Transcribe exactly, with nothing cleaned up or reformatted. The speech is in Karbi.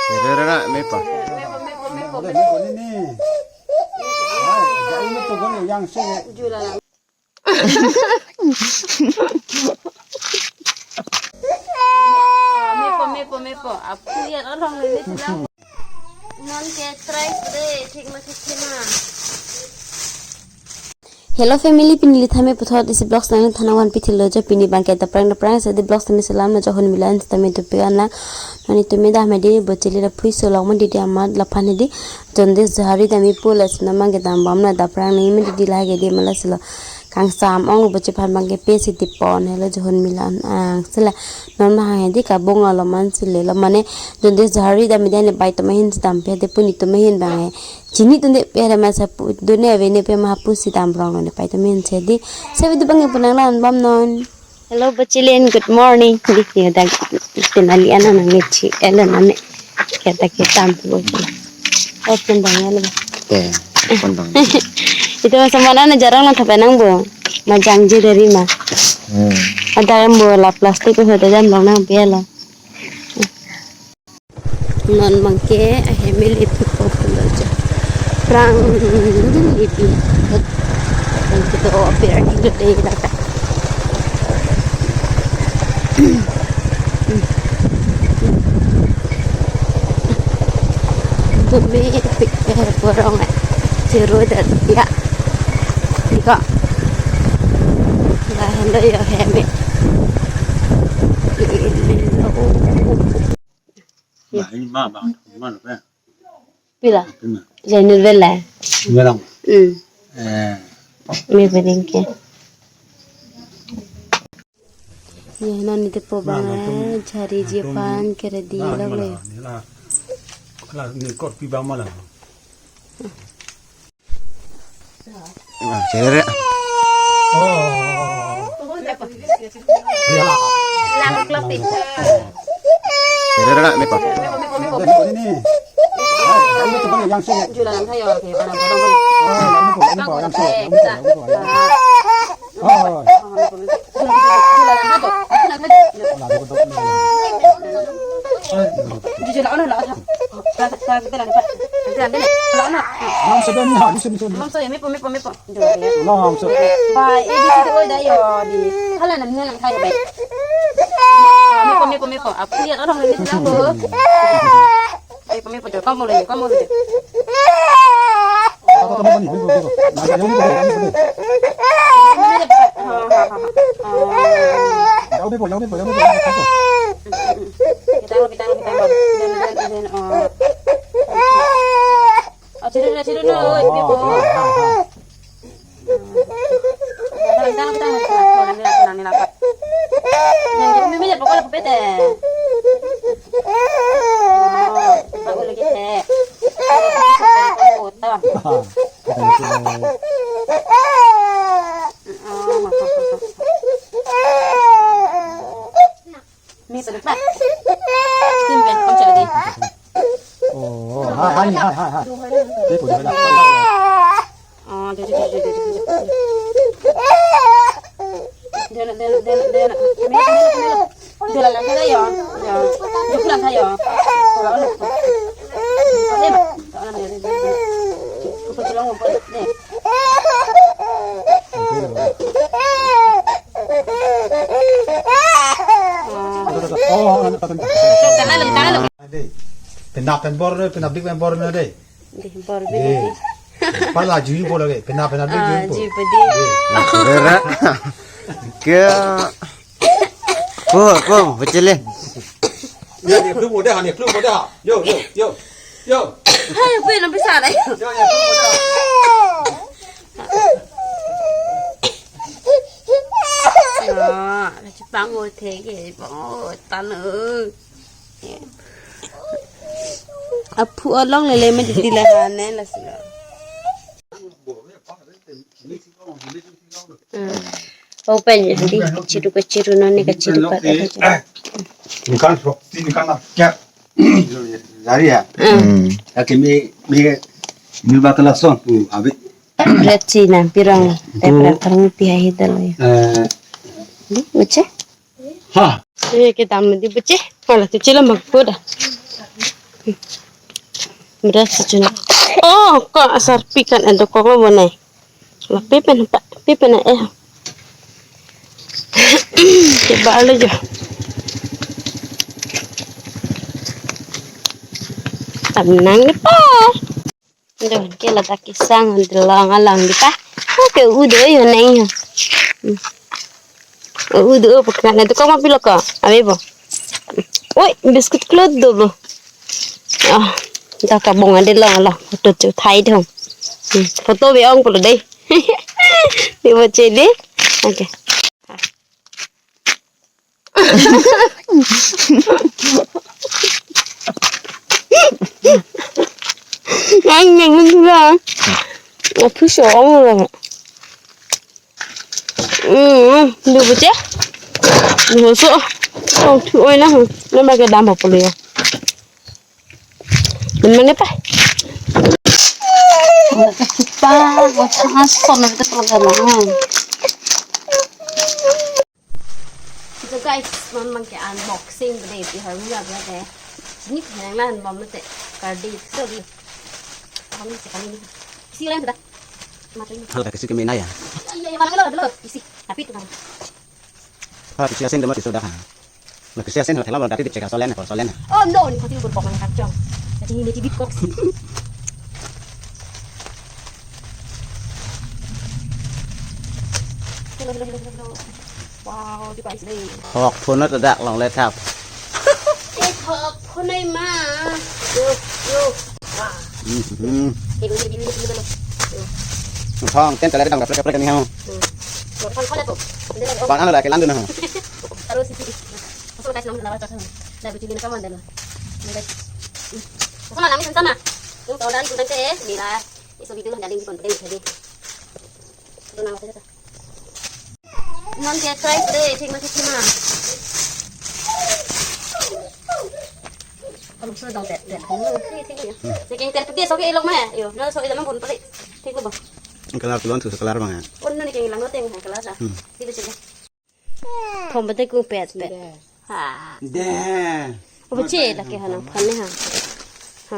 Rera mepo. Mepo, mepo, mepo, mepo. Hai, jauh mepo, yang se. Jula. Ah, mepo, mepo, mepo. Apu ya, orang ini sudah. Non ke try de, thik ma thik ma. Hello family, pini lithame puthot isi vlogs nangthan nangvanpi thilo jo, pini bangke daprang daprang sadi vlogs tame selam na jo hon milan tame tupi anla. Nani tumi dah medi bocili la phui solong ma didi amat laphan hedi. Jaundice jahari dami pu la sina mang ke dam bam na daprang ni ma didi la ke di mala silo. Kangsam ong lo boche phan bangke pe si tipon helo jo hon milan ang sila. Non ma hang hedi kabong alo man sile lo mane jaundice jahari dami dane bai toma hin si dampe de puni toma hin bang he. Chini tunde pere masa pu dune ave ne pe mahapu si dam rong ne pai to min se di. Sevi du bang pu nanglan bom non. Hello, bachilin, good morning. Di ni dak tenali ana nang ne chi ela nane. Kita kita pu. Open bang ya lo. Te, open bang. Itu masa mana na jarang lang thapai nang bo. Majang je dari ma. Hmm. Ada yang bo la plastik ko hoda jam long nang pe lo. Non bangke ahem ilipi po pulo jo. Prang ilipi. Bangke to aper di lo dei lata. Bumi pi eh borong eh. Jeru dan ya. Iko. Lah hendo yo hem eh. Ilo. Ma, ini ma, ma, ma, ma. Pila? Pila? Jainur bela. Merang. Hmm. Eh. Me beding ke. Ya, non ite po bang eh, jari jepan keredi lo le. Lah, ni kot pi bang malam. Ah, chere. Oh. Chere na, mepo. Ini. Yang sini. Jualan saya, oke, barang-barang. Oh, yang sini, yang sini. Oh. Langsung. Ba, eh, di situ, oh, dah, yo, di. Hala, nang, nang, kayo, ba. Ah, mepo, mepo, mepo. Apu ya, orang ini sudah, bu. Mepo, mepo, jo. Kamu lagi, kamu lagi. Kita, kita, kita. Dan, dan, dan, oh. Oh, sini, sini, sini, oh, ini, bu. Tang, tang, tang, tang, tang, tang, tang. Yang ini, ini, pokoknya pepet, eh. Oh, bagus lagi, teh. Oh, tang. Oh. Mi pada pa. Tim ben, kom chala di. Oh, ha, ha, ni, ha, ha, ha. Di po, di po. Oh, di, di, di. Dena, dena, dena, dena. Mi, mi, mi. Dula lang kayo. Ya. Dula lang kayo. Dula lang. Dula lang. Dula lang. Pena pen bor ne, pena bik pen bor ne de. Di bor bik. Pala juju bor lagi, pena pena bik juju bor. Juju bor di. Rera. Ke. Ko, ko, bachele. Ya, ni belum udah, ni belum udah. Yo, yo, yo. Yo. Hai, apa yang bisa deh? Yo, yo, belum udah. Ya, kasi pango tege, pango tanu. Apu along lele ma didi la hane la sila. Hmm. Open ya, di chiru ke chiru nani ke chiru pa. Ningkan sok, ningkan nak kya? Jari ya? Hmm. Ya kami, mi, mi bakal langsung tu, abi. Red China, pirang, tepra parang pihai dalo ya. Eh. Di, baca? Ha. Eh, kita mesti baca. Kalau tu cila mak kuda. Beras si chun. Oh, ko asarpi kan ado ko bonai. Lapi pen pa, pi pen eh. Ke balo jo. Tam nang ni pa. Ado ke ladak kesang dilong along di pa. Oke, udah yo neng yo. Hmm. Udah apa kena itu kau mau pilih kau? Apa bo? Oi, biscuit kelut do bo. Ah, dah kabong ada long long. Foto tu thai dong. Hmm, foto be ong pulo deh. Di baca deh. Oke. Ang nang nang. Aku sih ong lo. Hmm, dua baca. Dua so. Ong tu oi na. Nama ke dam apa lo ya? Memang apa? Kita, kita son na kita perlu. So guys, memang ke unboxing bede di haruna bede. Sini yang lain bom nete kardi so di. Kami sekali ni. Isi lain sudah. Mati ni. Hal kasi kami naya. Iya, iya, mana lo dulu. Isi. Tapi itu kan. Ha, kisi asin dama tisu dah. Na kisi asin hotel lo dati dicek solen, solen. Oh no, ni pasti berpok nang kacang. Jadi ini cibit kok sih. Hello, hello, hello, hello. Wow, di Paris nih. Hok phone ta dak long le thap. Eh, hok phone ai ma. Yo, yo. Wah. Hmm. Ini, ini, ini, ini, ini. Yo. Thong, ten kala dang kaprek kaprek ni ha. Hmm. Yo, thong kala tu. Ini lagi. Bang ano la kelang dun ha. Terus sih. Masuk guys, namun kenapa tuh? Nah, bikin ini kamu dan. Ini guys. Masuk malam ini sana. Yung tau dan tuh teh, bila. Iso video lo daling di konten jadi. Itu nama saya tuh. Non ke try deh, cek masih cuma. Kalau sudah dong tet, tet. Ini, ini, ini. Cek yang tet dia soke ilok mah. Yo, nah soke ilok pun pelik. Cek lo, Bang. Kelar tulon tuh kelar bang ya. Oh, ini kayak hilang noteng, kelar ah. Hmm. Itu sih. Thom bete kung pet pet. Ha. Deh. Apa cek lagi ha nang phan ni ha. Ha.